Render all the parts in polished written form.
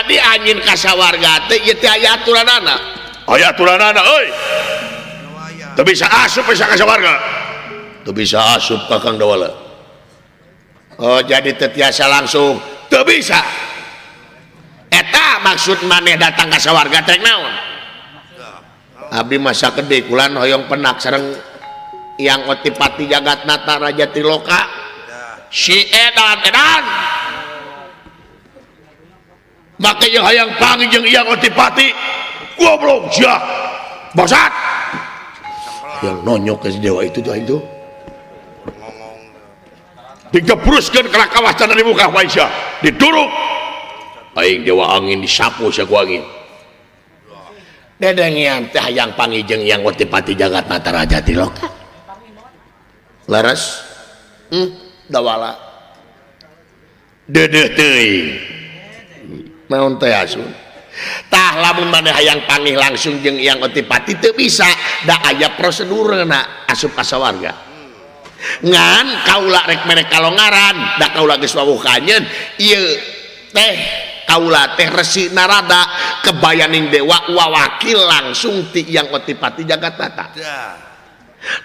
Jadi anjeun ka sawarga teh ieu teh aya aturanana. Aya aturanana euy. Teu bisa asup bisa ka sawarga. Teu bisa asup Kakang Dawala. Oh jadi teu tiasa langsung. Teu bisa. Eta maksud maneh datang ka sawarga teh naon? Abdi masa gede kulan hoyong penak sareng Yang Otipati Jagatnata Raja Triloka. Si edan edan. Make jeung hayang panggih jeung Yang Otipati. Goblok sia. Bangsat. Yang nonyok ke si dewa itu tuh itu. Digebruskeun kana kawah canda di muka wae sia. Diduruk. Aing dewa angin disapu sia ku angin. Dedengian teh hayang panggih jeung Yang Otipati Jagatnata Raja Triloka. Leres? Dawala. Deudeuh teuing. Naon teh asun? Tah lamun maneh hayang panggih langsung jeung Yang Otipati teu bisa, da aya prosedurna asup ka sawarga. Ngan kaula rek mere kalongaran, da kaula geus wawuh ka anjeun, ieu teh kaula teh Resi Narada kebayaning dewa wawakil langsung ti Yang Otipati Jagatnata.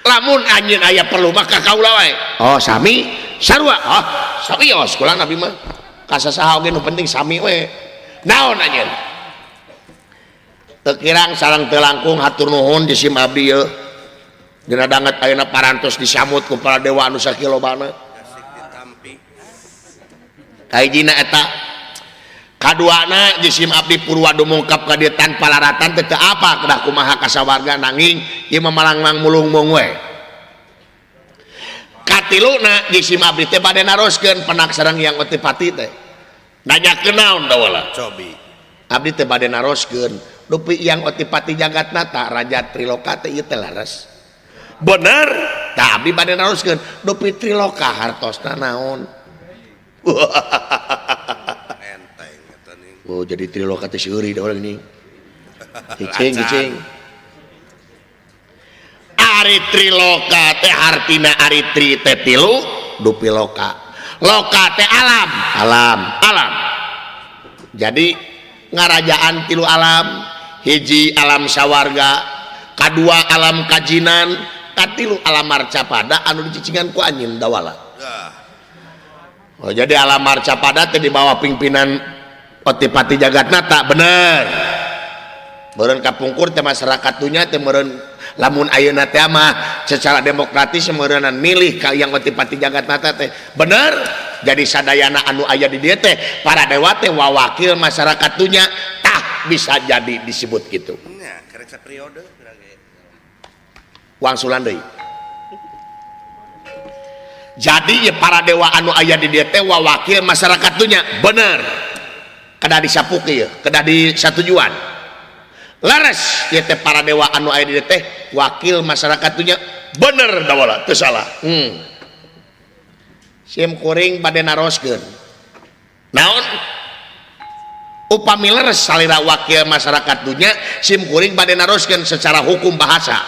Lamun anjeun aya perlu maka kaula wae. Oh sami sarua. Oh sami kula nabi mah. Kasasaha oge nu penting sami we. Naon anjeun? Teu kirang sareng teu langkung hatur nuhun jisim abdi ieu. Dina danget ayeuna parantos disamut ku para dewa anu sakilobana. Kahijina eta. Kaduana jisim abdi purwa dumungkap ka dieu tanpa laratan teh teu apa kedah kumaha ka sawarga nanging ieu mah malanglang mulung-mung we. Katiluna jisim abdi teh bade naroskeun penak sareng Yang Otipati teh. Nanyakeun naon Dawala? Cobi. Abdi teh bade naroskeun dupi Yang Otipati Jagatnata Raja Triloka teh ieu teh leres. Bener. Tah abdi bade naroskeun dupi Triloka hartosna naon? Enteng eta ning. Oh jadi Triloka teh seuri da urang ini. Cicing cicing. Ari Triloka teh hartina ari tri teh tilu dupi loka. Loka teh alam, alam, alam. Jadi ngarajaan tilu alam, hiji alam sawarga, kadua alam kajinan, katilu alam marcapada anu dicicingan ku anjeun Dawala. Oh jadi alam marcapada teh di bawah pimpinan Otipati Jagatnata bener. Meureun kapungkur teh masyarakat dunya teh meureun lamun ayeuna teh mah secara demokratis meureunan milih ka Yang Otipati Jagatnata teh bener. Jadi sadayana anu aya di dieu teh para dewa teh wawakil masyarakat dunya tah bisa jadi disebut gitu. Nya kerek saperiode ge. Wangsulan deui. Jadi ya para dewa anu aya di dieu teh wawakil masyarakat dunya bener. Kedah disapuki ya, kedah disatujuan. Leres ieu teh para dewa anu aya di dieu teh wakil masyarakat dunya bener Dawala teu salah. Sim kuring bade naroskeun. Naon? Upami leres salira wakil masyarakat dunya sim kuring bade naroskeun secara hukum bahasa.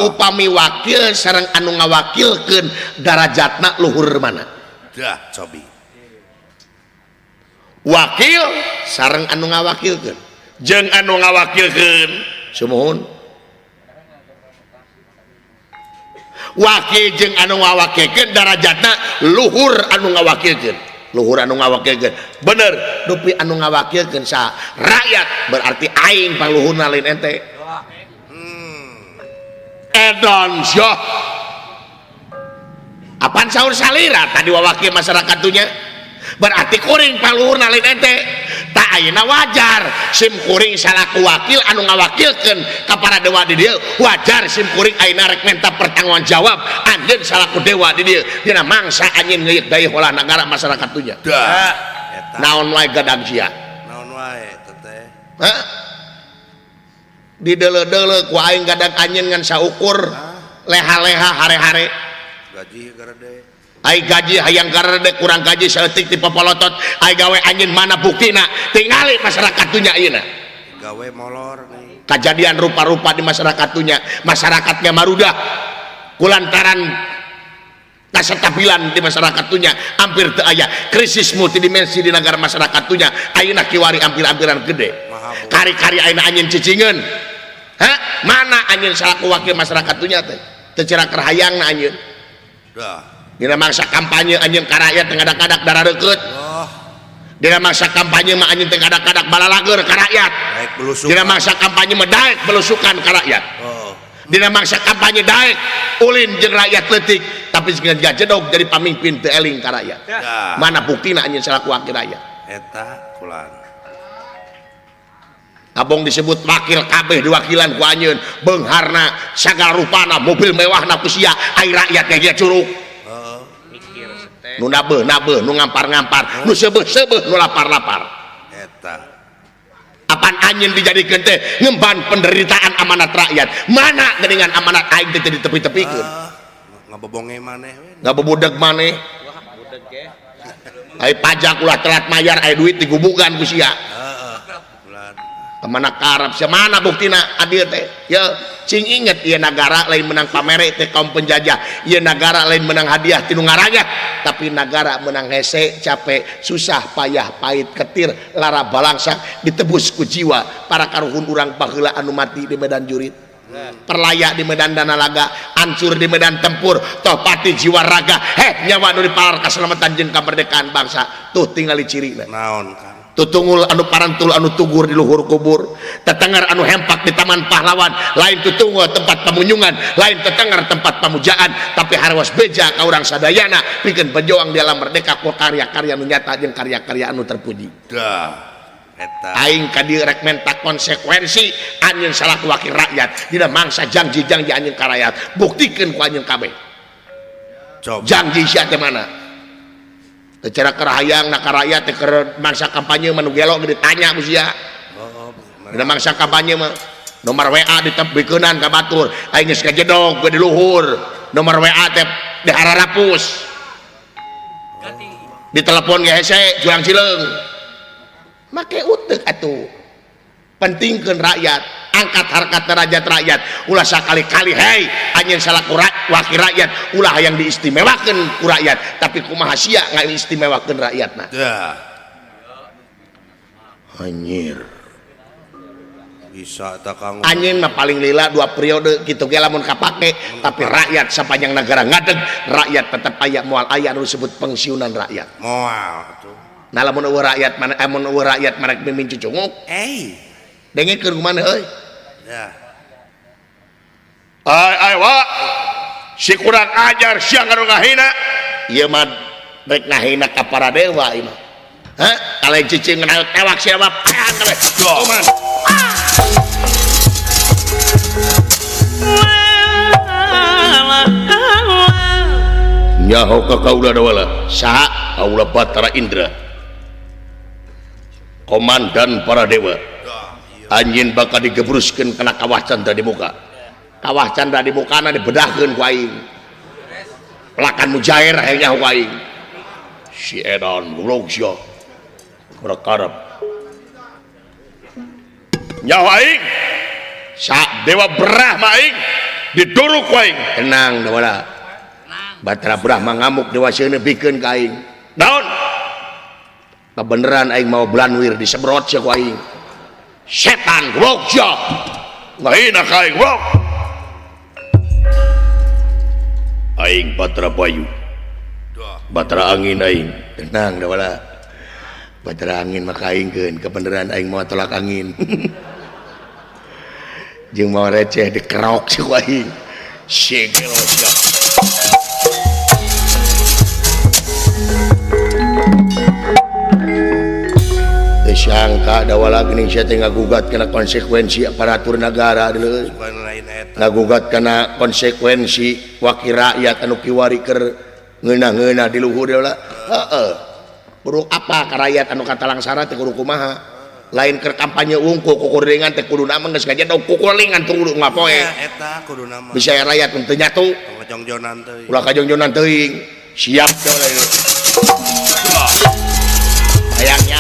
Upami wakil sareng anu ngawakilkeun darajatna luhur mana? Dah cobi. Wakil sareng anu ngawakilkeun jeung anu ngawakilkeun sumuhun. Wakil jeung anu ngawakilkeun darajatna luhur anu ngawakilkeun, luhur anu ngawakilkeun bener. Dupi anu ngawakilkeun saha? Rakyat, berarti aing pangluhurna lain ente. Edan sia. Apaan saur salira tadi wawakil masyarakat dunya? Berarti kuring pangluhurna lain ente. Tak ayeuna wajar sim kuring salaku wakil anu ngawakilkeun ka para dewa di dieu, wajar sim kuring ayeuna rek menta pertanggungan jawab anjeun salaku dewa di dieu dina mangsa anjeun ngeuyeuk dayeuh olah nagara masyarakat dunya. Dah. Naon wae gadag sia? Naon wae teteh? Hah? Dideuleu-deuleu ku aing gadag anjeun ngan saukur leha-leha hare-hare. Gaji garede. Ai gaji hayang garede kurang gaji saeutik ti popolotot. Ai gawe anjeun mana buktina? Tingali masyarakat dunya ayeuna. Gawe molor nih. Kajadian rupa-rupa di masyarakat dunya, masyarakatnya marudah kulantaran Kasetabilan di masyarakat dunya hampir teu aya. Krisis multidimensi di negara masyarakat dunya ayeuna kiwari hampir-hampiran gede. Kari-kari ayeuna anjeun cicingeun. Hah? Mana anjeun salaku wakil masyarakat dunya teh? Teu cerak hayangna anjeun. Dina mangsa kampanye anjeun ka rakyat teu ngadak-ngadak darareukeuut. Dina mangsa kampanye mah anjeun teu ngadak-ngadak balalager ka rakyat. Dina mangsa kampanye mah daek belusukan ka rakyat. Dina mangsa kampanye daek ulin jeung rakyat leutik tapi geus gajedog jadi pamimpin teu eling ka rakyat. Mana buktina anjeun salaku wakil rakyat? Eta kulan. Abong disebut wakil kabeh diwakilan ku anjeun, beungharna sagala rupana, mobil mewahna ku sia, ai rakyat ge curug. Nu nabeuh-nabeuh, nu ngampar-ngampar, nu seubeuh-seubeuh, nu lapar-lapar. Eta. Apan anjeun dijadikeun teh ngemban penderitaan amanat rakyat. Mana geuningan amanat aing teh ditepi-tepikeun. Ngabobonge maneh we. Ngabobodeg maneh. Wah, budeg ge. Ai pajak ulah telat mayar, ai duit digubugan ku sia. Heeh. Kemana karep sia, mana buktina adil teh? Ya, cing inget ieu nagara lain menang pamere teh kaum penjajah, ieu nagara lain menang hadiah ti nu ngaranya, tapi nagara menang hese, capek, susah, payah, pahit, ketir, lara balangsak, ditebus ku jiwa para karuhun urang baheula anu mati di medan jurit, perlaya di medan danalaga, hancur di medan tempur, toh pati jiwa raga, heh nyawa nu dipalar kaselamatan jeung kamerdekaan bangsa. Tuh tingali cirina. Naon Kang? Tutungul anu parantul anu tugur di luhur kubur, tetenger anu hempak di taman pahlawan, lain tutungul tempat pamunyungan, lain tetenger tempat pamujaan, tapi harwas beja ka urang sadayana pikeun pejuang di alam merdeka ku karya-karya nu nyata jeung karya-karya anu terpuji. Dah eta aing ka dieu rek menta konsekuensi anjeun salaku wakil rakyat dina mangsa janji-janji anjeun ka rakyat, buktikeun ku anjeun kabeh. Janji sia teh mana? Secara kerahayang nak rakyat teh keur mangsa kampanye mah nu gelo ge ditanya ku sia. Dina mangsa kampanye mah nomor WA ditebikeunnan ka batur, aing geus kajedog ge di luhur, nomor WA teh dihararapus. Ditelepon ge hese juang sileung. Make uteuk atuh. Pentingkeun rakyat, angkat harkat derajat rakyat, ulah sakali-kali hei anjeun salaku wakil rakyat, ulah hayang diistimewakeun ku rakyat, tapi kumaha sia ngaistimewakeun rakyatna. Anjir. Bisa ta Kang. Anjeun mah paling lila 2 periode kitu ge lamun kapake, tapi rakyat sapanjang negara ngadeg, rakyat tetep aya moal aya anu disebut pensiunan rakyat. Moal atuh. Nah lamun eueuh rakyat mana mun eueuh rakyat marek mimin cucunguk. Eh. Dengekeun kumaha euy? Ya. Ai ai wa. Si kurang ajar sia ngadu ngahina. Ieu mah rek ngahina ka para dewa ieu mah. Hah? Kaleng cicing ngena tewak sia mah paehan kabeh. Kuman. Nyaho ka kaula dawala. Saha? Kaula Batara Indra. Komandan para dewa. Anjeun bakal digebruskeun kana kawah candra di muka. Kawah candra di mukana dibedahkeun ku aing. Pelakan mujair hayang nyaho ku aing. Si edan goblok sia. Kurang karep. Nyaho aing. Sa Dewa Brahma aing diduruk ku aing. Tenang dawala. Batara Brahma ngamuk dewa seuneu bikeun ka aing. Naon? Kabeneran aing mau blanwir disebrot sia ku aing. Setan goblok sia. Ngahina ka aing goblok. Aing Batara Bayu. Batara angin aing. Tenang dawala. Batara angin maka aing keun kebeneran aing mau tolak angin. Jeung mau receh dikerok sia ku aing. Si gelo sia. Sangka dawala geuning sia teh ngagugat kana konsekuensi aparatur negara deuleu. Ngagugat kana konsekuensi wakil rakyat anu kiwari keur ngeunah-ngeunah di luhur deula. Heeh. Kudu apa ka rakyat anu katalangsara teh kudu kumaha? Lain keur kampanye wungkul kukuringan teh kuduna mah geus ngajedog kukuringan tuluy ngapoe. Eta kuduna mah. Bisa rakyat teu nyatu. Kajongjonan teuing. Ulah kajongjonan teuing. Siap deui. Hayangnya.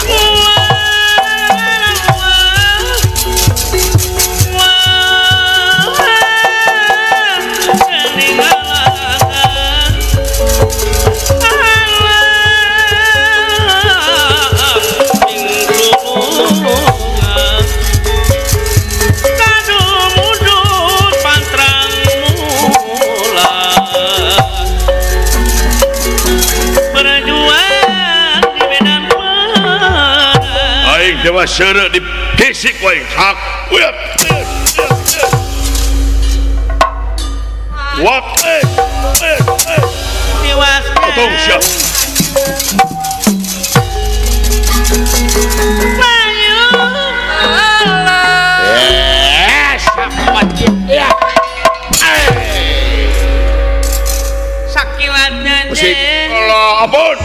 Dewa seureuh dikisik wae hak. Uyap. Wak. Dewa. Potong siap. Ya. Sakilatnya musik. Allah ampun.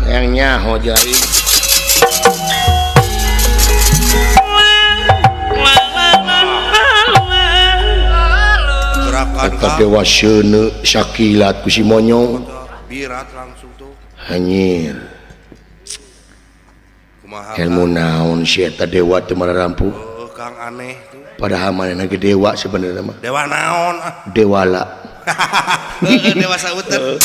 Yang nyaho jari. Gerakan Eta dewa seuneu sakilat ku si monyong. Birat langsung tuh. Anjir. Kumaha? Ilmu naon si eta dewa teu mararampuh. Kang aneh tuh. Padahal manehna ge dewa sebenarnya mah. Dewa naon ah? Dewala. Heeh, dewa sauter.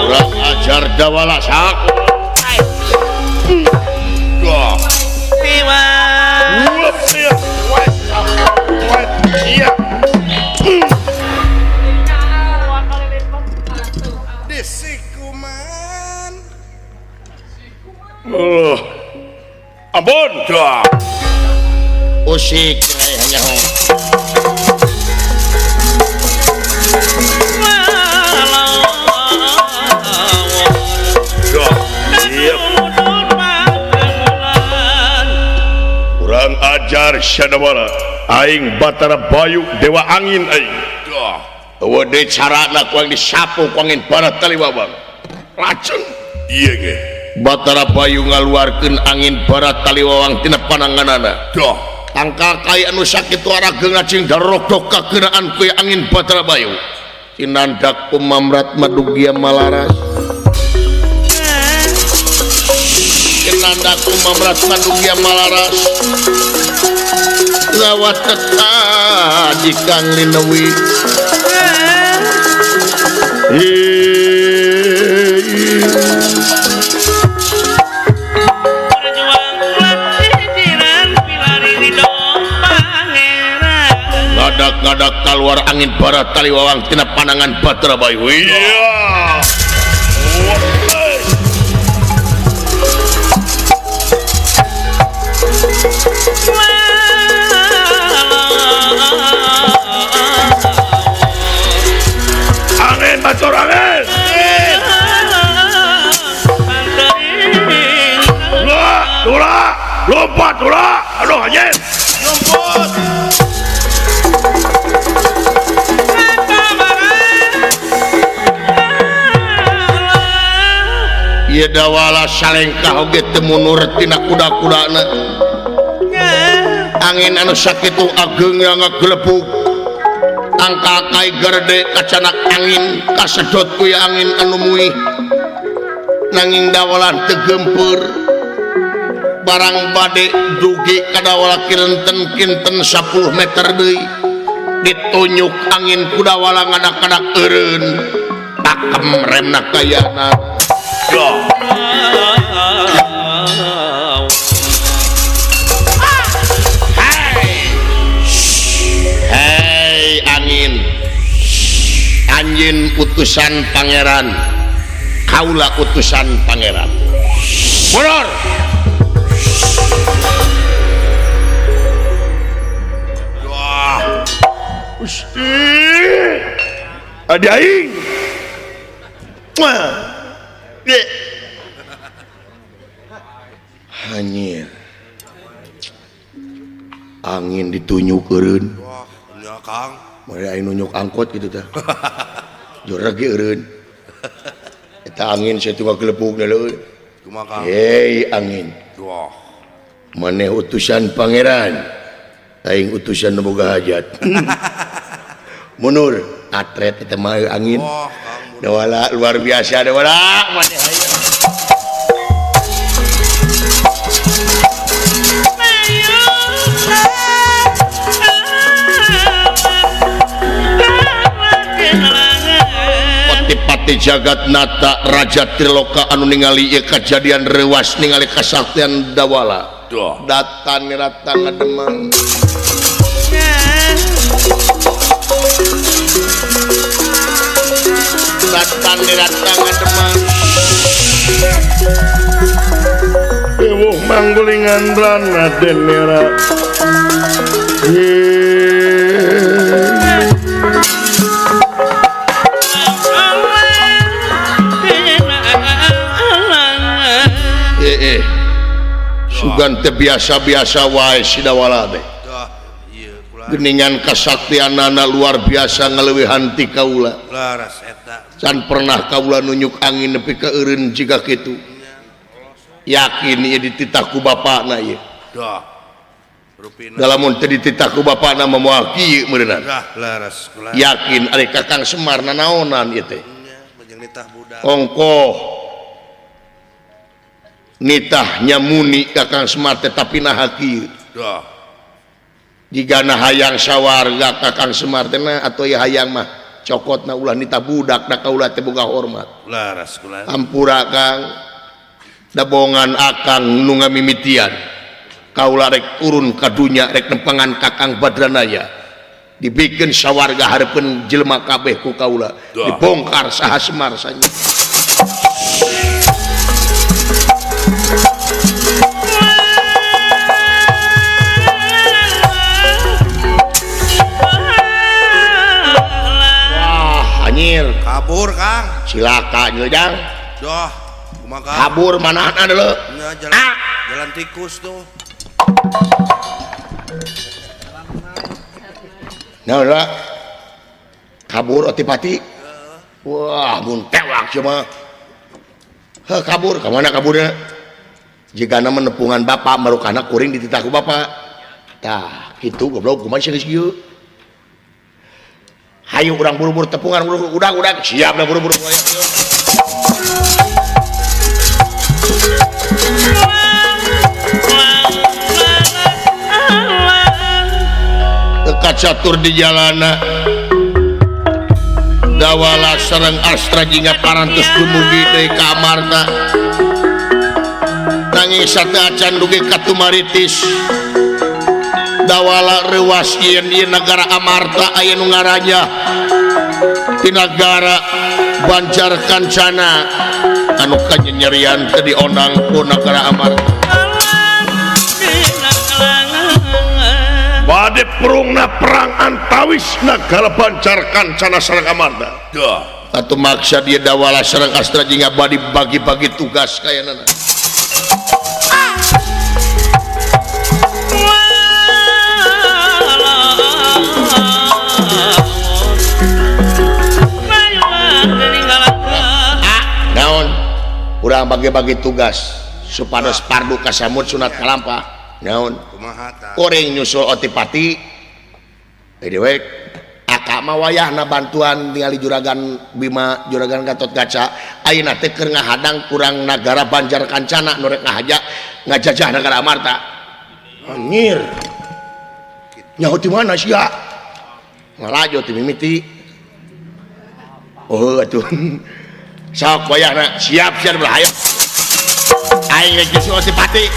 Kurang ajar dawala sak. Wah. Dewa. Wup, iya. Wet, wet, iya. Disikuman. Ampun, dah. Usik nyaho. Dah. Iya. Kurang ajar Syadawala. Aing Batara Bayu Dewa Angin aing. Dah. Eueuh deui carana ku aing disapu ku angin barat taliwawang. Lajeng. Iya ge. Batara Bayu ngaluarkeun angin barat taliwawang tina pananganana. Dah. Tangkal kai anu sakitu arageungna cing darokdok kakeunaan ku angin Batara Bayu. Cinandak pemamrat madugia malaras. Cinandak pemamrat madugia malaras. Lawat tadi Kang Linewi. Ngadak-ngadak keluar angin barat taliwawang tina panangan Batara Bayu. Iya. Angin batur angin. Lula, lula, lompat lula. Aduh anjing. Lompat. Ieu dawala salengkah oge teu mundur tina kuda-kudana. Angin anu sakitu ageung ngagelepuk. Tangkal kai gerde kacanak angin kasedot ku angin anu muih. Nanging dawalan teu geumpeur. Barang bade dugi ka dawala kinten-kinten 10 meter deui. Ditunyuk angin ku dawala ngadak-ngadak eureun. Pakem remna kayana. Dah. Hei. Hei angin. Anjin utusan pangeran. Kaula utusan pangeran. Mundur. Wah. Gusti. Adi aing. Wah. Anjir. Angin ditunyuk eureun. Wah, nya Kang. Mari aing nunyuk angkot gitu tah. Joreg ge eureun. Eta angin sakitu ngagelepugna leueur. Kumaha Kang? Hei angin. Wah. Maneh utusan pangeran. Aing utusan nu boga hajat. Mundur, atret eta mah angin. Wah, Kang. Dawala luar biasa dawala maneh hayang. Jagatnata Raja Triloka anu ningali ieu kajadian reuwas ningali kasaktian Dawala. Datan rata ngademang. Datan rata ngademang. Ewuh manggulingan Raden Nera. Sugan teh biasa-biasa wae si Dawala teh. Geningan kasaktianana luar biasa ngaleuwihan ti kaula. Can pernah kaula nunjuk angin nepi ka eureun jiga kitu. Yakin ieu dititah ku bapana ieu. Da lamun teu dititah ku bapana mah moal kieu meureunana. Yakin ari Kakang Semar nanaonan ieu teh. Ongkoh nitah nyamuni Kakang Semar teh tapi naha kieu. Jigana hayang sawarga Kakang Semar teh na atuh ya hayang mah cokotna ulah nitah budak da kaula teh boga hormat. Ampura Kang, dabongan akang nu ngamimitian. Kaula rek turun ka dunya rek nempangan Kakang Badranaya. Dibikeun sawarga hareupeun jelema kabeh ku kaula. Dibongkar saha Semar sanya. Wah, anjir. Kabur, Kang. Cilaka jeung. Doh, kumaha? Kabur manahna deuleu. Jalan, jalan tikus tuh. Nah, lah. Kabur Otipati. Wah, mun tewak cuma. Heh, kabur ka mana kaburna? Jigana menepungan bapak marukana kuring dititah ku bapak. Tah, kitu goblok kumaha sih geus kieu. Hayu urang buru-buru tepungan udah siap dah buru-buru. Dekat catur di jalana Dawala sareng Astra jingga parantos dumugi deui ka Amarta. Nanging sateuacan dugi ka Tumaritis. Dawala reuwas yen ieu nagara Amarta aya nu ngaranya di nagara Banjar Kancana anu kanyanyerian teh dionang ku nagara Amarta. Bade perungna perang antawis nagara Banjar Kancana sareng Amarta. Atuh maksa dia Dawala sareng Astra jingga bade bagi-bagi tugas kayanana. Naon? Urang bagi-bagi tugas supados pardu kasamut sunat kalampah. Naon? Kuring nyusul Otipati. Dewek akak mah wayahna bantuan ningali Juragan Bima, Juragan Gatotkaca. Ayeuna teh keur ngahadang kurang nagara Banjar Kancana nu rek ngahaja ngajajah nagara Amarta. Anjir. Nyaho di mana sia? Ngalajo ti mimiti. Oh atuh. Sok wayahna siap siap belah hayo. Aing rek nyusul Otipati.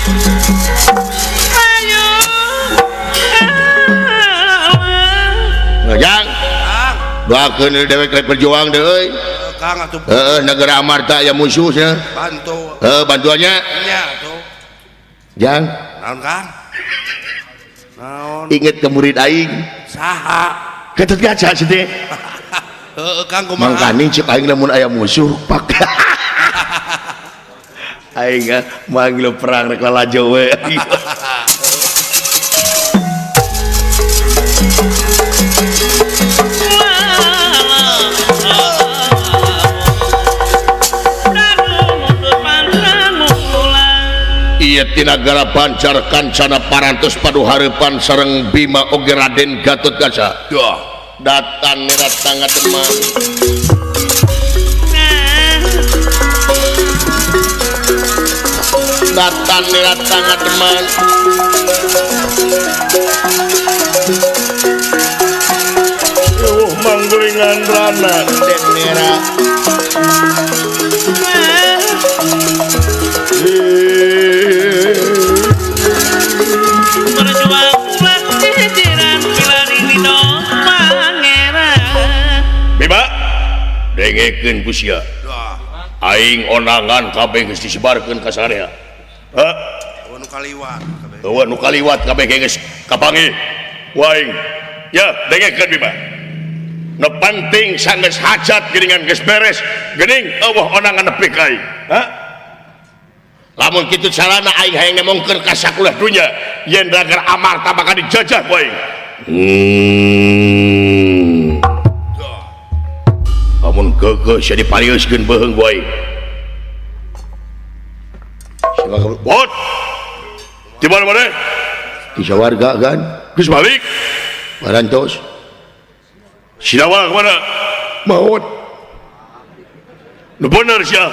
Jang, doakeun dewek rek berjuang deui euy. Kang atuh. Heeh, negara Amarta aya musuh nya. Bantu. Heuh, bantuannya. Nya atuh. Jang. Naon, Kang? Naon? Inget ke murid aing. Saha? Gatotkaca sih teh. Heeh, Kang kumaha? Mangkaning cek aing lamun aya musuh pak. Aing manggil perang rek lalajo we. Ieu tinagara Banjar Kancana parantos padu hareupan sareng Bima oge Raden Gatotkaca. Datan rata ngademang. Datan rata ngademang. Eueuh Manggulingan rana den merah. Berjuang ulah ciciran kilari ridho pangeran. Bima dengekeun ku sia. Aing onangan kabeh geus disebarkeun ka sararea. Hah? Eueuh nu kaliwat kabeh. Eueuh nu kaliwat kabeh geus kapanggih. Ku aing. Ya, dengekeun Bima. Nu penting sanggeus hajat geuningan geus beres, geuning eueuh onangan nepi ka aing. Hah? Lamun kitu carana aing hayang nemongkeun ka sakulah dunya yen ragar Amarta bakal dijajah ku aing. Lamun geugeuh sia dipariuskeun beuheung ku aing. Bot. Di mana maneh? Di sawarga kan. Geus balik. Parantos. Sinawa kemana? Maot. Nu bener sia.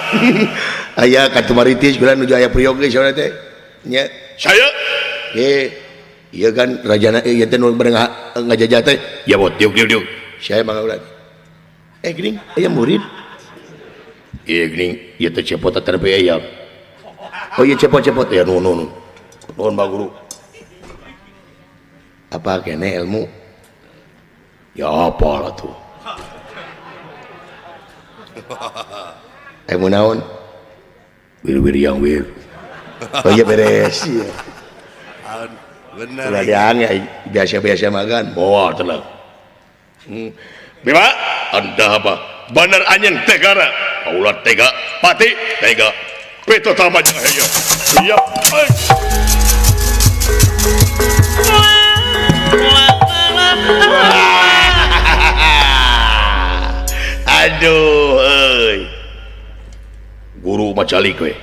Aya ka Tumaritis geura nuju aya priok ge saurna teh. Nya. Saya? Ieu kan rajana ieu teh nu bade ngajajah teh. Ya bot, diuk diuk diuk. Saya mangga ulah. Geuning aya murid. Ieu geuning ieu teh cepot terbe aya. Oh iya cepot-cepot ya nuhun nuhun. Nuhun Pak Guru. Apa kene ilmu? Ya apa lah tuh. Ilmu naon? Wir-wir yang wir. Oh iya beres. Iya. Bener. Ulah diange biasa-biasa makan. Bawa tenang. Bima, anda apa? Bener anyen tegara. Kaulah tega, pati tega. Pito tama jaya. Iya. Aduh, euy. Guru macalik we.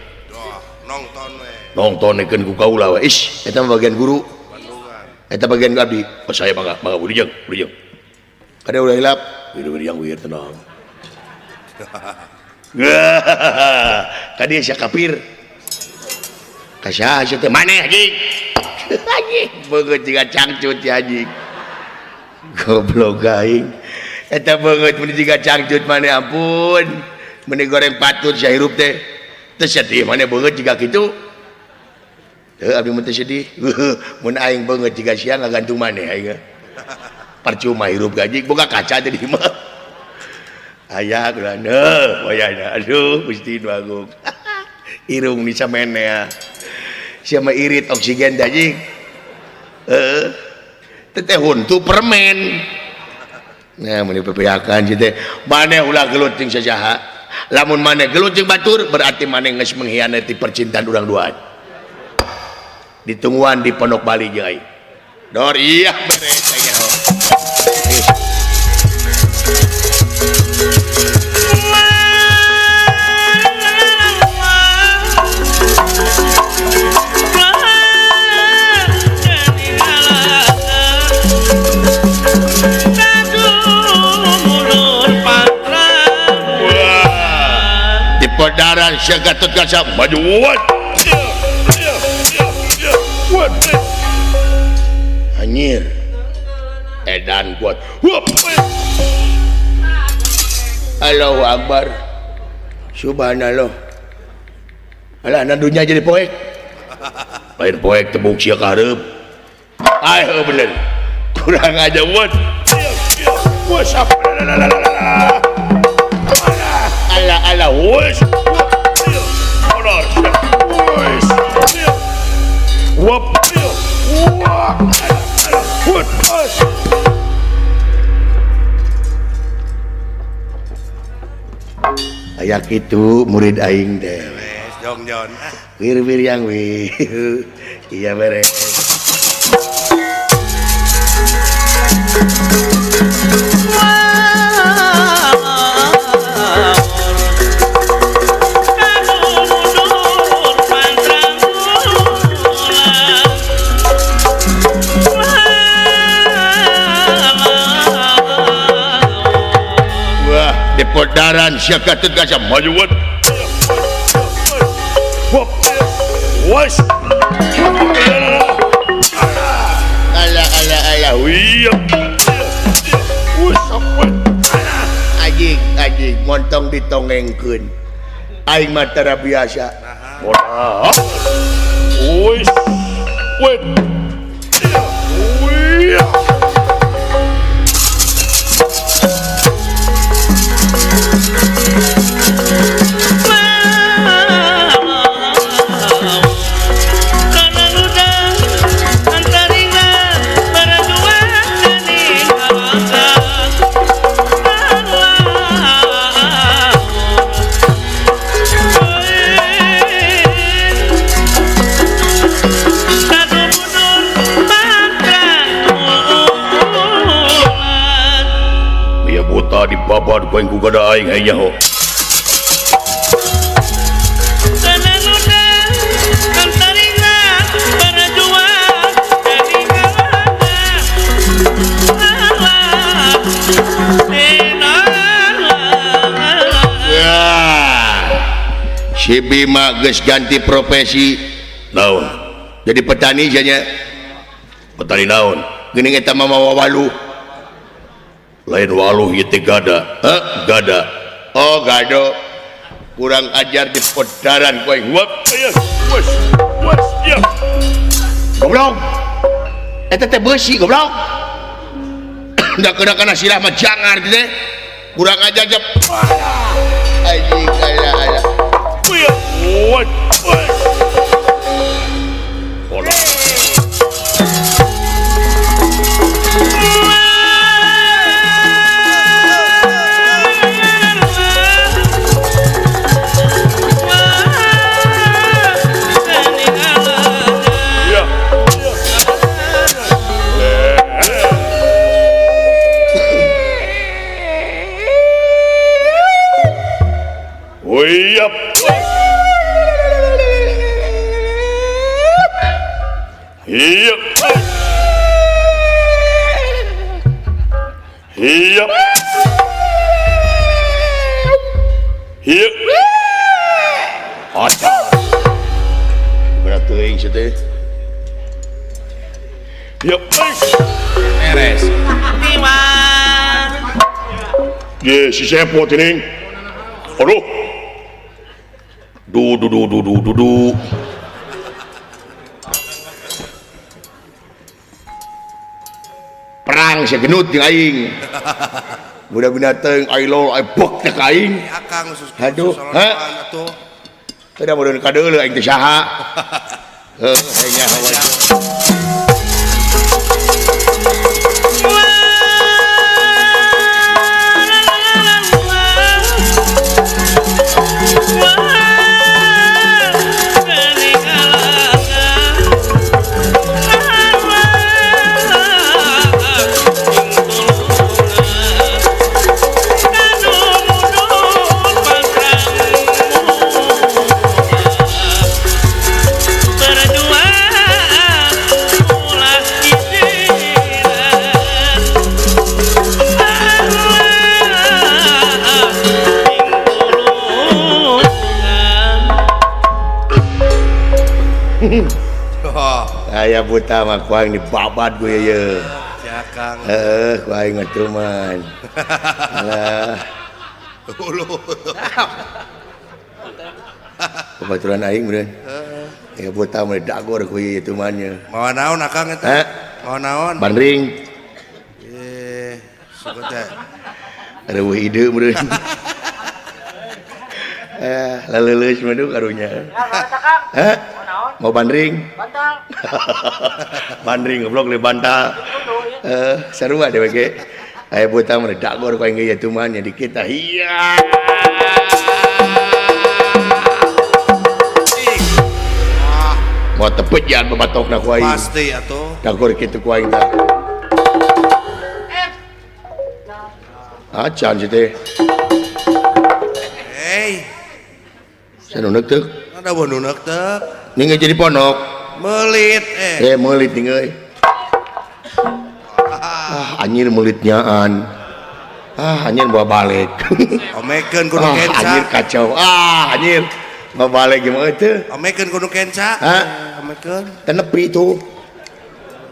Nonton we. Nontonekeun ku kaula we. Ish, eta bagian guru. Eta bagian abdi. Oh, saya mangga, mangga burijeng, burijeng. Kada ulah hilap. Wir-wir yang wir tenang. Tadi sia kafir. Ka saha sia teh maneh anjing. Anjing beungeut jiga cangcut ya anjing. Goblok aing. Eta beungeut mun jiga cangcut maneh ampun. Meni goreng patut sia hirup teh. Teu sedih maneh beungeut jiga kitu. Teu abdi mun teu sedih. Mun aing beungeut jiga sia ngagantung maneh aing. Percuma hirup gaji boga kaca teh di imah. Aya geuleuh wayahna aduh Gusti nu agung. Irung ni samene sia mah irit oksigen teh anjing. Heeh. Teh huntu permen. Nah mun dipepeakan si teh maneh ulah gelut jeung sajaha. Lamun maneh gelut jeung batur berarti maneh geus mengkhianati percintaan urang duaan. Ditungguan di Pondok Bali jeung aing. Dor iya beres aing ho. Podaran sia Gatot Kaca maju wat. Anjir. Edan kuat. Allahu Akbar. Subhanallah. Alah na dunya jadi poek. Lain poek tebuk sia ka hareup. Ah bener. Kurang aja wat. Ala ala wes. Wop. Aya kitu murid aing teh. Beres jongjon. Wir-wir yang wir. Iya beres. Podaran sia Gatot Kaca maju wat. Was. Ala ala ala. Iya. Wes. Anjing montong ditongengkeun. Aing mah tara biasa. Woi. Woi. Di babad ku aing ku gada aing hayang nyaho. Si Bima geus ganti profesi. Naon? Jadi petani nya. Petani naon? Geuning eta mah mawa waluh. Lain waluh ieu teh gada. Heh, gada. Oh, gado. Kurang ajar di podaran ku aing. Wap, aya, wes, wes, ya. Goblok. Eta teh beusi goblok. Da kena kana sirah mah jangar teh. Kurang ajar je. Anjing aya aya. Wes, wes. Bola. Iya. Iya. Iya. Aca. Berat teuing sia teh. Iya. Beres. Ye, si sepot ini. Aduh. Du du du du du du du. Perang sia genut jeung aing. Budak-budak teuing ai lol ai bek teh ka aing. Akang khusus. Aduh, ha? Teu da meureun kadeuleu aing teh saha. Heuh, nya hawa. Aya buta mah ku aing dibabat gue ye. Akang. Heeh, ku aing mah cuman. Alah. Babaturan aing meureun. Heeh. Ya buta mah dagor ku ieu tumannya. Mawa naon akang eta? Heh? Mawa naon? Bandring. Eh, suka teh. Reueuh ide meureun. Eh, laleuleus mah duh karunya. Heh? Mau bandring? Bantal. Bandring goblok le bantal. Sarua dewek ge. Aya buta mah dagor ku aing ge tumannya di kita. Iya. Mau tepet jalan babatokna ku aing. Pasti atuh. Dagor kitu ku aing tah. Acan sih teh. Hei. Sanuneuk teu? Ada nuneuk teu. Ning jadi ponok. Melit eh. Melit ning euy. Ah, anjir melitnyaan. Ah, anjir bawa balik. Omekeun kudu kenca. Anjir kacau. Ah, anjir bawa balik gimana teu? Omekeun kudu kenca. Hah? Omekeun. Teu nepi tuh.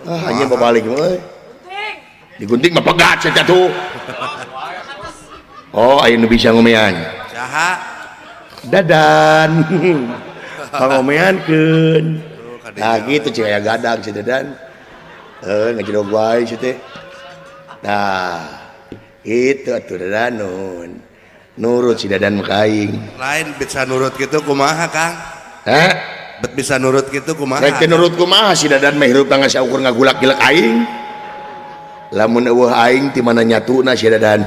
Ah, anjir bawa balik gimana euy? Digunting mah pegat sia tuh. Oh aya nu bisa ngomean. Saha? Dadan. Pangomeankeun. Nah gitu cing aya gadang si Dadan. Heuh ngajedog wae si teh. Nah, itu atuh Dadan nun. Nurut si Dadan mah ka aing. Lain bisa nurut kitu kumaha Kang? Hah? Bet bisa nurut kitu kumaha? Rek teh nurut kumaha si Dadan mah hirup tangga saukur ngagulak-gilek aing. Lamun eueuh aing ti mana nyatuna si Dadan.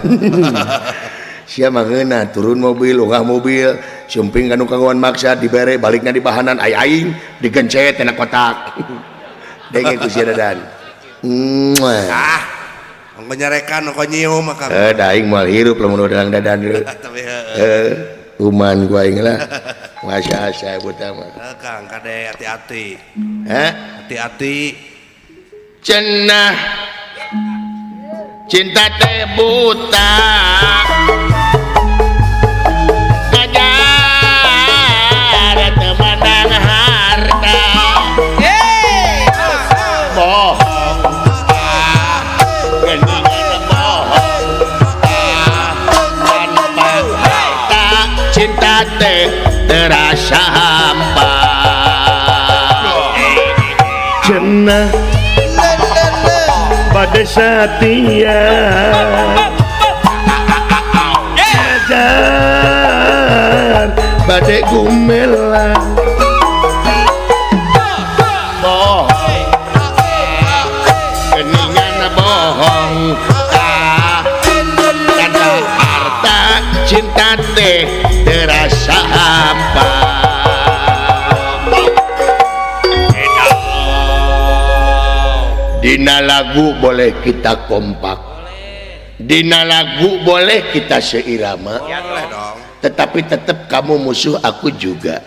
Sia mah ngeunah turun mobil, unggah mobil, sumping ka nu kagoan maksa dibere balikna di bahanan ai aing digencet tina kotak. Denge ku si Dadan. Ah. Ongko nyarekan ongko nyium mah Kang. Da aing moal hirup lamun urang Dadan. Tapi heueuh. Uman ku aing lah. Masya Allah buta mah. Kang kade hati-hati. Hah? Hati-hati. Cenah cinta teh buta ngajar teu mandang harta bohong geningan bohong tanpa harta cinta teh terasa hampa. Cenah pada setia ajar badai gumela bohong geningan bohong tanpa harta cinta teh terasa hampa. Dina lagu boleh kita kompak, dina lagu boleh kita seirama, boleh dong. Tetapi tetap kamu musuh aku juga,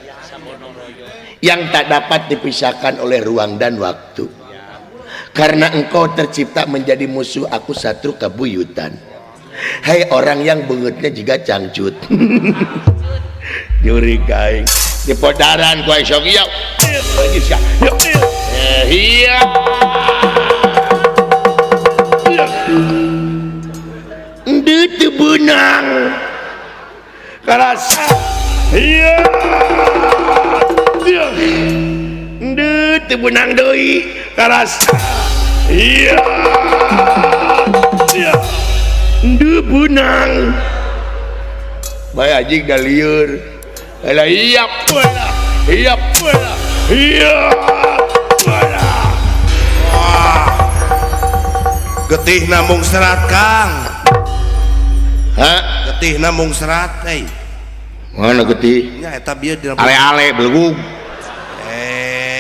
yang tak dapat dipisahkan oleh ruang dan waktu. Karena engkau tercipta menjadi musuh aku satru kabuyutan. Hei orang yang beungeutnya juga cangcut. Juri kaing di podaran ku sok ieu. Lagi sia. Iya. Endeu teu beunang. Karasa. Iya. Endeu teu beunang deui. Karasa. Iya. Endeu beunang. Bae anjing da lieur. Alah iya pula. Iya pula. Iya. Wah. Getih namung serat Kang. Hah? Getih namung serat euy. Mana getih? Nya eta bieu dina ale-ale belegug.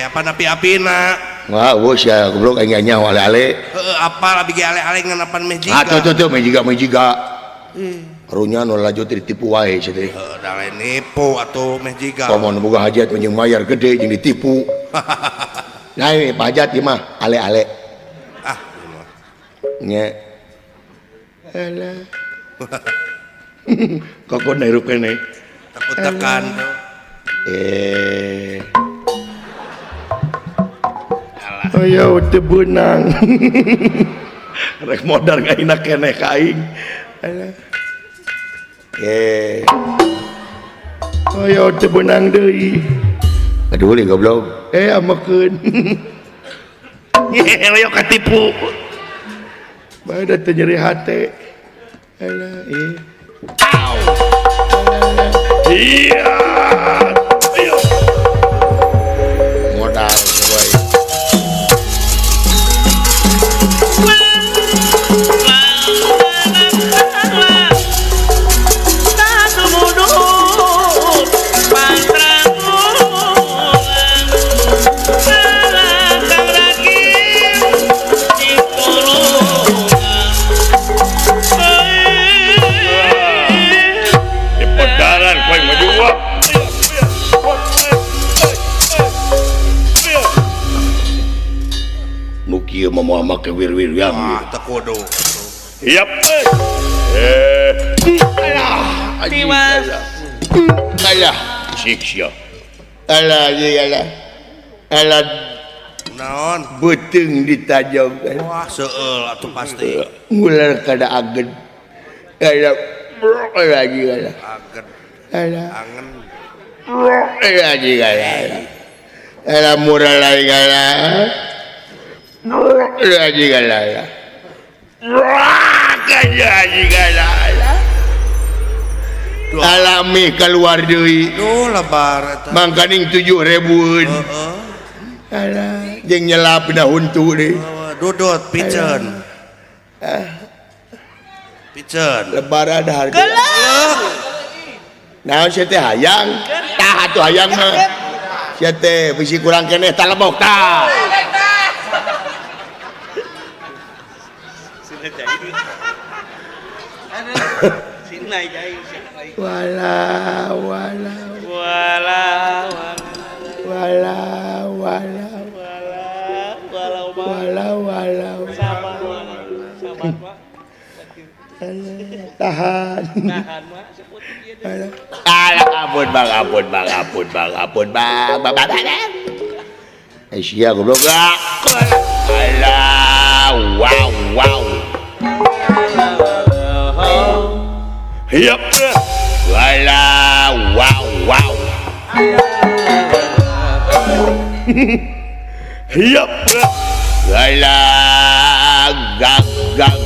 Apa napi-apina? Wah, eueuh sia goblok aing nyaho ale-ale. Heeh, apal abi ge ale-ale ngan apan meh jiga. Ah, tuh tuh tuh meh jiga meh jiga. Karunya nu lanjut ditipu wae sia teh. Heuh, da lain nipu atuh meh jiga. Komo nu boga hajat jeung mayar gede jeung ditipu. Nah, ini Pak Hajat ieu mah ale-ale. Ah, ieu mah. Nya. Alah. Kokon hirup keneh. Takut tekan. Oh ya teu beunang. Rek modar ngahina keneh ka aing. Alah. Oh ya teu beunang deui. Aduh li goblok. Amekeun. Ngeheloyok katipu. Bae da teu nyeri hate. Alah ieu. Iya. Modal wae. Mau make wir-wir yang teu kudu. Yap. Alah, Tiwas. Alah, sik sia. Alah, ieu alah. Alah naon? Beuteung ditajog. Wah, seueul atuh pasti. Ngular kada aged. Alah. Lagi alah. Alah. Angen. Lagi alah. Alah murah lagi alah. Lagi alah. Lagi alah. Alami keluar deui. Duh lebar eta. Mangkaning 7.000-eun. Heeh. Alah, jeung nyelap dina huntu deui. Dudut piceun. Piceun. Lebaran harga. Naon sia teh hayang? Tah atuh hayang mah. Sia teh bisi kurang keneh tah lebok tah. Wala wala wala wala wala wala wala wala sabar sabar Pak. Tahan. Tahan mah seputing ieu. Alah ampun Bang, ampun Bang, ampun Bang, ampun Bang. Bang. Eh sia goblok. Alah wow wow. Hiap. Alah wow wow. Hiap. Alah gag gag.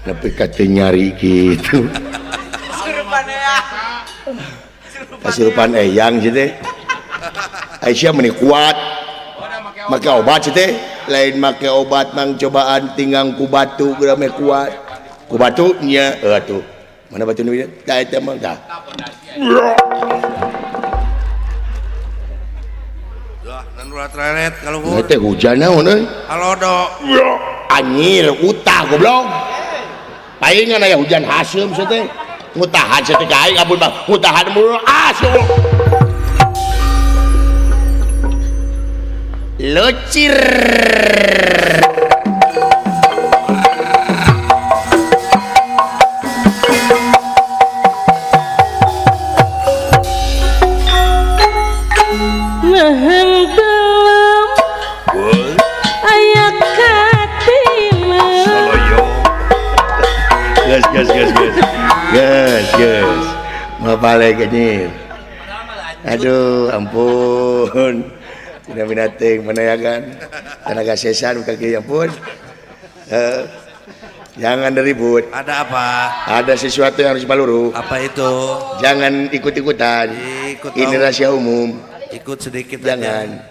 Tapi kata nyari gitu. Kasurupan eyang sih teh. Aisyah meni kuat. Make obat sih teh. Lain make obat mang cobaan tinggang ku batu geura meh kuat. Ku batu nya atuh. Mana batu nu tah eta mah tah. Dah, nan ulah treret kaluhur. Teh hujan naon euy? Halodo. Anjir utah goblok. Palingan aya hujan haseum sia teh. Ngutahan sia teh ka aing ampun Bang. Ngutahan mulu ah sia. Lucir. Ngehentelem aya katina. Gas gas gas gas. Gas gas. Mau balik anjir. Aduh, ampun. Tidak minating mana ya kan. Tenaga sesar bukan kieu ampun. Jangan ribut. Ada apa? Ada sesuatu yang harus dipaluruh. Apa itu? Jangan ikut-ikutan. Ikut ini rahasia umum. Ikut sedikit jangan.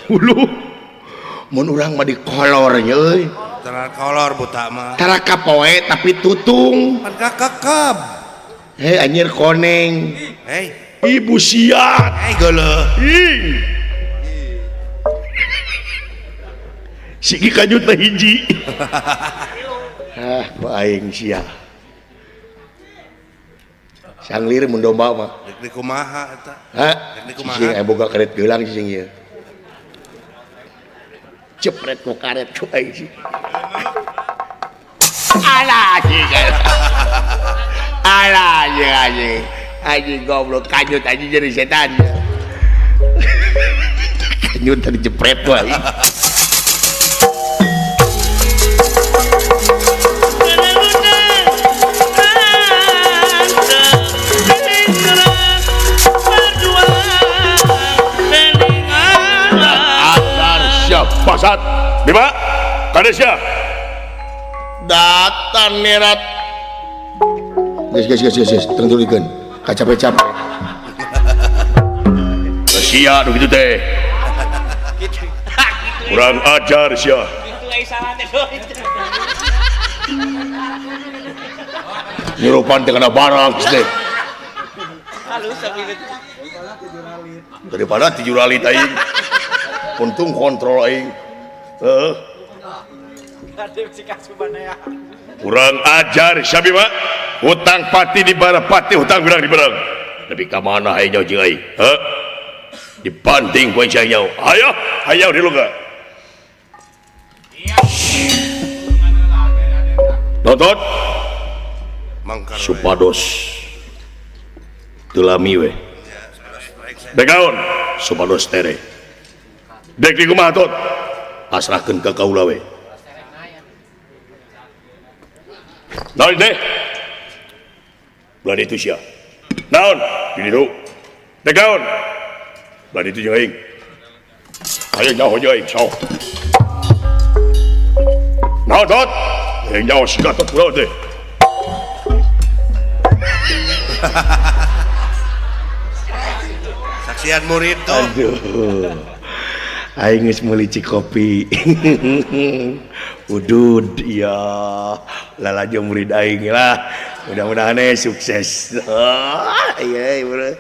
Hulu. Mun urang mah dikolor nya euy. Tara kolor buta mah. Tara kapoe tapi tutung. Pan kakekeb. Hei anjir koneng. Hei. Ibu siat. Hei geuleuh. Ih. Siki kajut teh hiji. Ah, ku aing sia. Sanglir mun domba mah. Dek di kumaha eta? Ha? Dek di kumaha? Cicing aya boga karet geulang cicing ieu. Cepret ku karet ku aing sih. Alah anjing. Alah anjing anjing. Anjing goblok kanyut anjing jadi setan. Kanyut tadi jepret ku aing. Pasat Bima Kadesya datan nerat geus geus geus geus tengtulikeun kacape-cape sia nu kitu teh kurang ajar sia nyurupan teh kana barang teh daripada tijuralit aing untung kontrol aing. Kurang ajar sabi mah hutang pati di barapati hutang birang di berang tapi ka mana aing nyaho jeung aing heuh dibanting ku aing nyaho ayo hayo di luga Totot supados teu lami we. Dek naon? Supados tere. Dek di kumaha tot? Pasrahkeun ka kaula we. Naon teh? Belah ditu sia. Naon? Di ditu. Dek naon? Belah ditu jeung aing. Ayo nyaho jeung aing, sok. Naon tot? Aing nyaho si Gatot kunaon teh? Saksian murid tuh. Aduh. Aing geus meuli cikopi. Udud ya. Lalajo murid aing lah. Mudah-mudahan sukses. Iya, bro.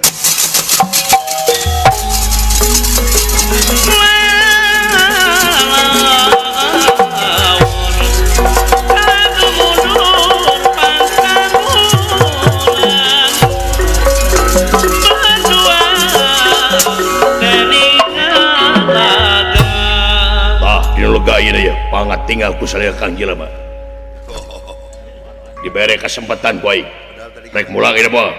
Pangat tinggal ku salira Kang Jelema. Dibere kesempatan ku aing. Rek mulang ieu mah.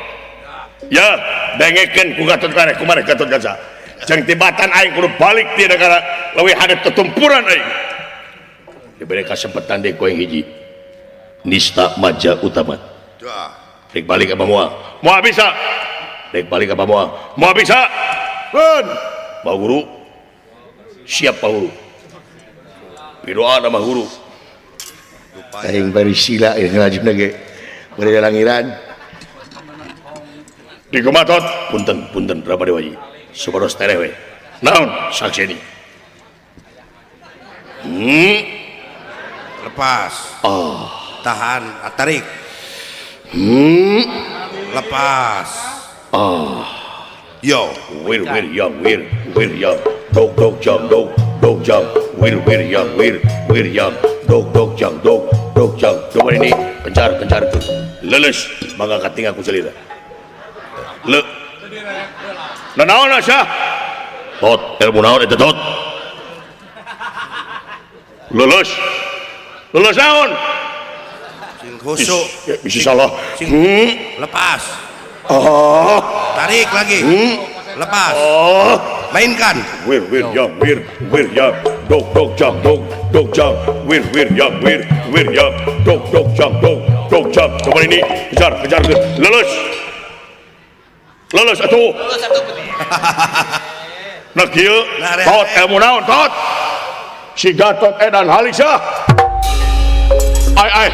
Ya, dengekeun ku Gatot Kaca kumaha Gatot Kaca. Jeung tibatan aing kudu balik ti negara leuwih hadep tetempuran aing. Dibere kesempatan deui ku aing hiji. Nista Maja Utama. Rek balik apa moal? Moal bisa. Rek balik apa moal? Moal bisa. Pun. Pak Guru. Siap Pak Guru. Doa nama guru. Aing bari sila ieu ngalajuna ge. Bari langiran. Di kumatot punten punten Rama Dewaji. Supados tereh we. Naon saksi ini? Lepas. Oh. Tahan, tarik. Lepas. Oh. Yo, wir wir ya wir wir ya. Dog dog jam dog dog jam. Wir wir ya wir wir ya. Dog dog jam dog dog jam. Coba ini kencar kencar tuh. Leles mangga katinga ku salira. Le. Nah naon asa? Tot ilmu naon eta tot? Leles. Leles naon? Sing khusuk. Bisa salah. Lepas. Oh. Tarik lagi. Lepas. Oh. Mainkan. Wir wir ya wir wir ya dog dog jam dog dog jam wir wir ya wir wir ya dog dog jam dog dog jam. Coba ini kejar kejar leles. Leles atuh. Leles atuh. Nah kieu tot ilmu naon tot? Si Gatot edan halisa. Ai ai.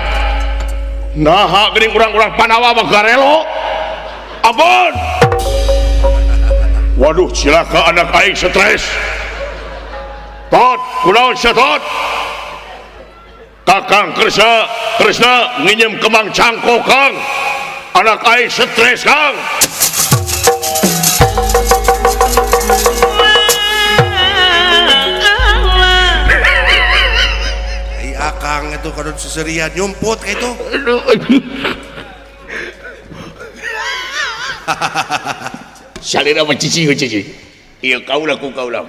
Naha geuning urang-urang Pandawa mah garelo. Ampun. Waduh, cilaka anak aing stres. Tot, kunaon sia tot? Kakang Kresna, Kresna nginjem kemang cangko Kang. Anak aing stres Kang. Ai akang itu kadon seserian nyumput kayak itu. Salira mah cicing cicing. Ieu kaula ku kaula.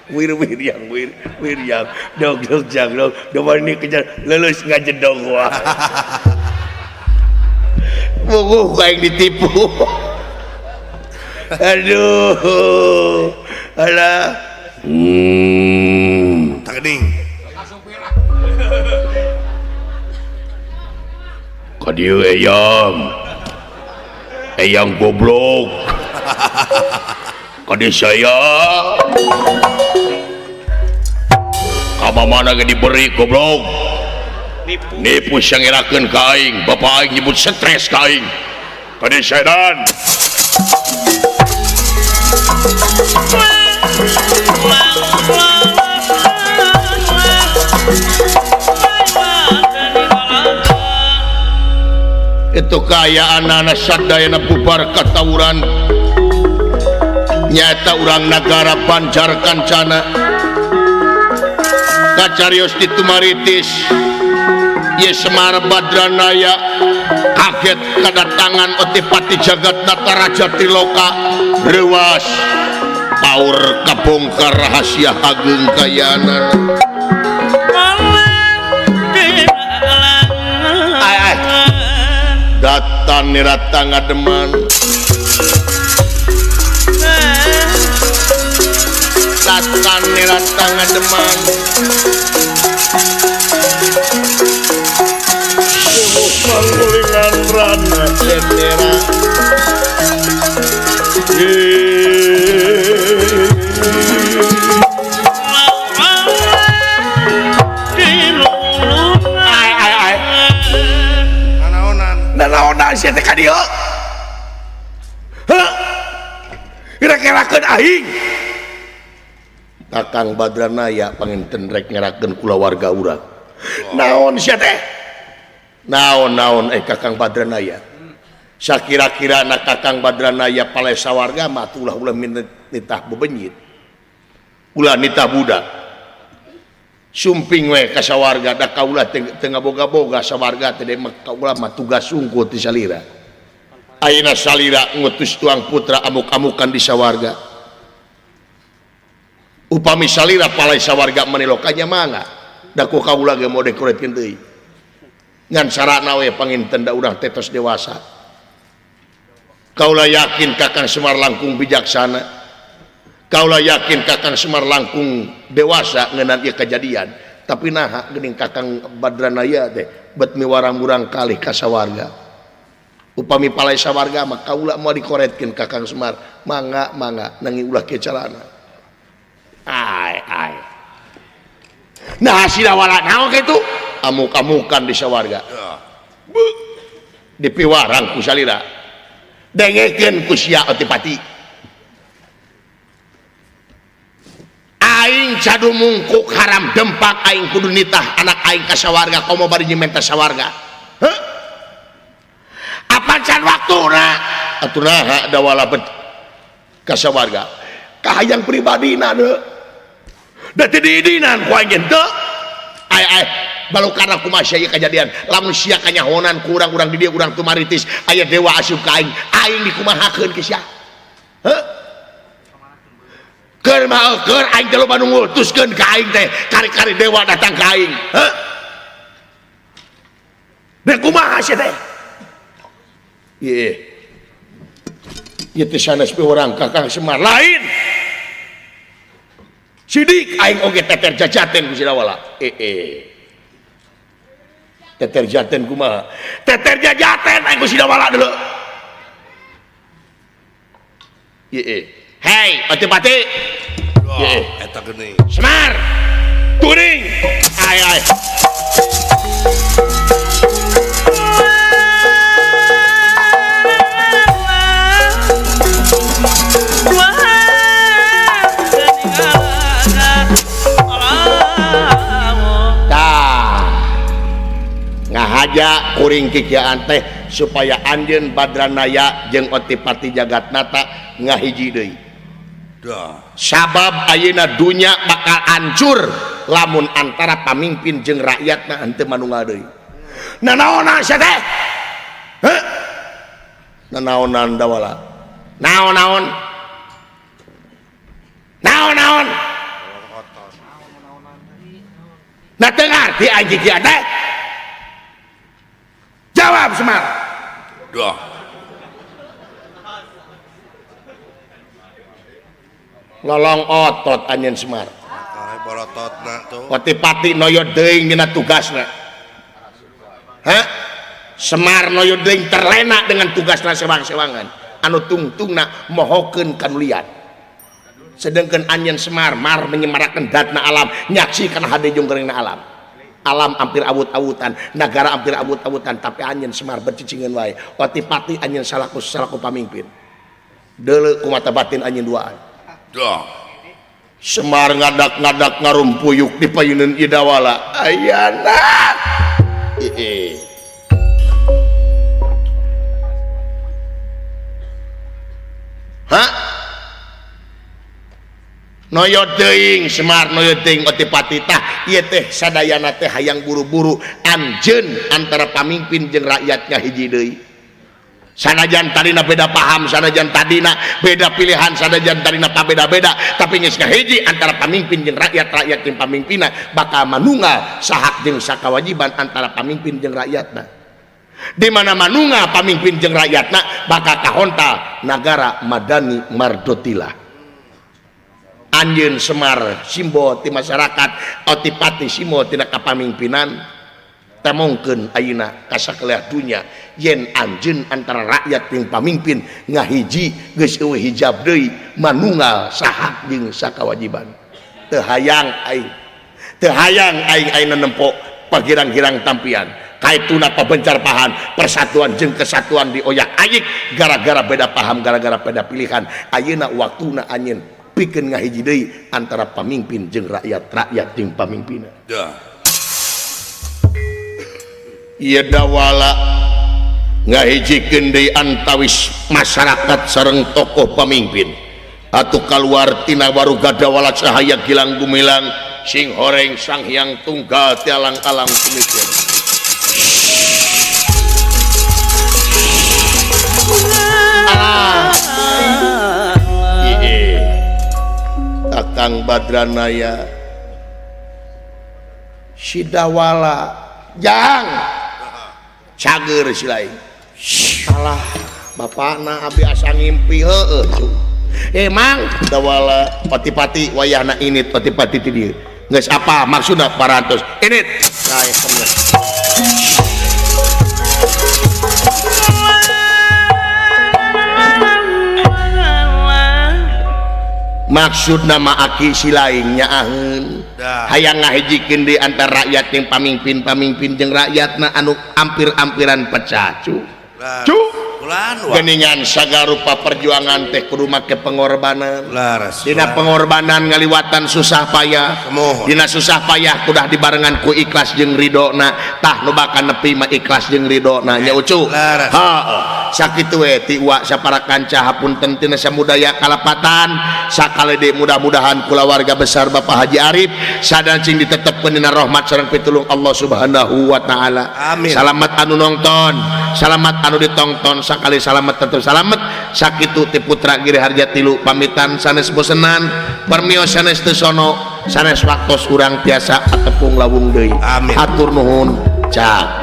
Wir wir yang wir wir yang dog dog jang dog dog ini kejar lulus ngajedog wah. Buku aing ditipu. Aduh. Alah. Takening. Ka dieu eyang. Eyang goblok. Kadi saya kama mana ge diberi goblok. Nipu, nipu sangerakeun ka aing, bapak aing nyebut stres ka aing. Kadi sedan. Itu kaayaan anak sadayana bubar katawuran nyata urang nagara Banjar Kancana kacarios di Tumaritis ye Semar Badranaya kaget kedatangan Otipati Jagat Nataraja Triloka reuas Paur kabongkar rahasia ageung kayanan. Ai ai. Datan nirata ngademan. Datan nirata ngademan. Manggulingan rana cendera. Ai ai ai. Nanaonan. Nanaonan sia teh ka dieu? Heuh. Kira-kirakeun aing. Kakang Badranaya panginten rek ngerakeun kulawarga urang. Naon sia teh? Naon-naon Kakang Badranaya. Sakira-kira na Kakang Badranaya palai sawarga mah ulah-ulah nitah bebenyit. Ulah nitah budak. Sumping we ka sawarga da kaula teu ngaboga-boga sawarga teh mah kaula mah tugas sungguh ti salira. Ayeuna salira ngutus tuang putra amuk-amukan di sawarga. Upami salira palai sawarga manilokanya mangga. Da ku kaula ge mo dekoretkeun deui. Ngan sarana we panginten da urang tetos dewasa. Kaula yakin Kakang Semar langkung bijaksana. Kaula yakin Kakang Semar langkung dewasa ngeunaan ieu kejadian. Tapi naha geuning Kakang Badranaya teh bet miwarang-murang kalih ka sawarga. Upami palai sawarga mah kaula moal dikoretkeun Kakang Semar. Mangga mangga nanging ulah kieu carana. Ai ai. Nah sidawala naon kitu? Amuk-amukan di sawarga. Dipiwarang ku salira. Dengekeun ku sia Otipati. Aing cadu mungkuk haram dempak aing kudu nitah anak aing ka sawarga komo bari nyimenta sawarga. Heuh? Apan can waktuna? Atuh naha dawala bet ka sawarga. Kahayang pribadina deui. Da teu diidinan ku aing teu. Ai ai balukana kumaha sia ieu kajadian lamun sia kanyahonan ku urang-urang di dieu urang tumaritis aya dewa asup ka aing aing dikumahakeun ke sia. Heuh? Keur mah keur aing teh loba nu ngutuskeun ka aing teh kari-kari dewa datang ka aing. Heuh? Da kumaha sia teh? Ieu. Ieu teh sanes piwarang Kakang Semar lain. Sidik aing oge teter jajaten ku Sidawala. Teter jaten kumaha? Teter jajaten aing ku Sidawala dulu. Hei, Otipati. Eta geuning. Semar. Turing. Ai ai. Ngahaja kuring kikiaan teh supaya anjeun Badranaya jeung Otipati Jagatnata ngahiji deui. Sabab ayeuna dunya bakal hancur lamun antara pamimpin jeung rakyatna henteu manunggal deui. Nanaonan sia teh? Heuh? Nanaonan dawala? Naon-naon? Naon-naon? Nah teu ngarti aing kikiaan teh. Jawab Semar. Duh. Lolong otot anjeun Semar. Borototna tuh. Otipati noyo deui dina tugasna. Hah? Semar noyo deui terlena dengan tugasna sewang-sewangan anu tungtungna mohokeun kanulian. Sedengkeun anjeun Semar mar menyemarakeun datna alam nyaksikan hade jonggrengna alam. Alam hampir awut-awutan, negara hampir awut-awutan, tapi anjeun Semar bercicingan wae. Otipati anjeun salaku pamimpin. Deuleu ku mata batin anjeun duaan. Duh. Semar ngadak-ngadak ngarumpuyuk di payuneun Idawala. Ayana. Hah? Noyo teuing Semar noyo teuing Otipati tah ieu teh sadayana teh hayang buru-buru anjeun antara pamimpin jeung rakyatnya hiji deui. Sanajan tadina beda paham, sanajan tadina beda pilihan, sanajan tadina pabeda-beda, tapi geus ngahiji antara pamimpin jeung rakyat, rakyat jeung pamimpinna bakal manunggal sahak jeung sakawajiban antara pamimpin jeung rakyatna. Di mana manunggal pamimpin jeung rakyatna bakal kahontal nagara madani mardotila. Anjeun Semar simbol ti masyarakat, otipati simbol tina kapamimpinan. Temongkeun ayeuna ka sakalian dunya yen anjeun antara rakyat jeung pamimpin ngahiji geus eueuh hijab deui manunggal sahak jeung sakawajiban. Teu hayang aing, teu hayang aing ayeuna nempo pagirang-girang tampian kaituna pabencar pahan persatuan jeung kesatuan dioyak-ayik gara-gara beda paham, gara-gara beda pilihan. Ayeuna waktuna anjeun pikeun ngahiji deui antara pamimpin jeung rakyat, rakyat jeung pamimpinna. Ieu dawala ngahijikeun deui antawis masyarakat sareng tokoh pamimpin atuh kaluar tina waruga dawala cahaya gilang gumilang sing horeng sang hyang tunggal tialang-alang tumikir. Kakang Badranaya si dawala jang cager si lain salah bapakna abi asa ngimpi heueuh emang dawala pati-pati wayahna init pati-pati ti dieu geus apa maksudna parantos init sae temen. Maksud nama aki si lain nyaaheun hayang ngahijikeun deui antara rakyat jeung pamimpin, pamimpin jeung rakyatna anu ampir-ampiran pecah cu cu geningan sagarupa perjuangan teh kudu make pengorbanan. Dina pengorbanan ngaliwatan susah payah, dina susah payah kudah dibarengan ku ikhlas jeung ridona. Tah nu bakal nepi mah ikhlas jeung ridona nya ucu. Heeh, sakitu we ti uwa sapara kanca hapunten tina samudaya kalapatan sakali deui mudah-mudahan kulawarga besar Bapak Haji Arif sadaya cing ditetepkeun dina rahmat sareng pitulung Allah Subhanahu wa taala. Amin. Salamat anu nonton, salamat anu ditongton, sakali salamet tetep salamet. Sakitu ti putra Giri Harja tilu pamitan sanes bosenan permios sanes teu sono sanes waktos urang tiasa atepung lawung deui. Amin. Hatur nuhun. Cak.